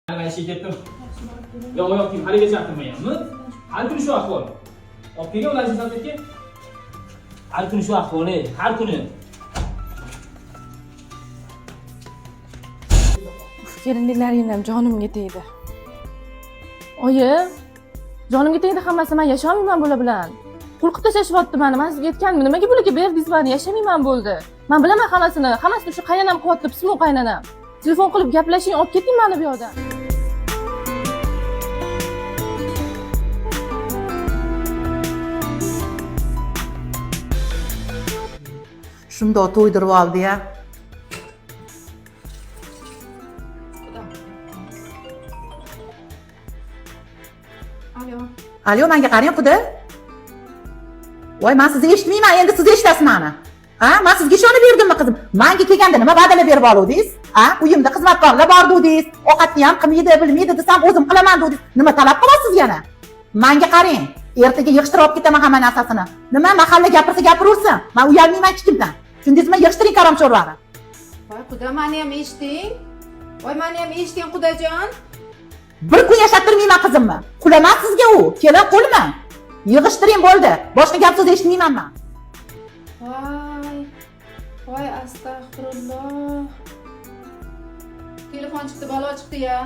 Man ishga ketdim. Yo, oyoq kiyim haligacha artilmaganmi? Har kuni shu ahvol. Olib kelgan ularni saltakka. Har kuni shu ahvol, ey, har kuni. Uf, kelinliklaringdan ham jonimga tegdi. Oyi, jonimga tegdi hammasi, man yasholmayman bular bilan. Qo'rqib tashlashyapti mani. Man sizga aytgandim, nimaga bularga berdingiz mani? Yashamayman bo'ldi. Man bilaman hammasini, hammasini shu qaynonam qilyapti, pismiq qaynonam. Telefon qilib gaplashing, olib keting mani bu yoqdan. Shundoq to'ydirib oldi ya. Alo. Alo, menga qarang, quda. Voy, men sizni eshitmayman, endi siz eshitasiz mani. Ha, men sizga ishonib berdimmi qizim? Menga kelganda nima va'dalar berib oluvdingiz? Ha, uyimda xizmatkorlar bor dedingiz, ovqatni ham qilmaydi, bilmaydi desam o'zim qilaman dedingiz. Nima talab qilyapsiz yana? Menga qarang, ertaga yig'ishtirib olib ketaman hamma narsasini. Nima mahalla gapirsa gapiraversin. Men uyalmayman hech kimdan. Tushundingizmi? Yig'ishtiring karam sho'rvani. Voy quda, mani ham eshiting. Voy mani ham eshiting, qudajon. Bir kun yashattirmayman qizimni. Qulamas sizga u. Kelin qo'lma. Yig'ishtiring bo'ldi. Boshqa gap so'z eshitmayman men. Voy. Voy astag'firulloh. Telefon chiqdi, balo chiqdi ya.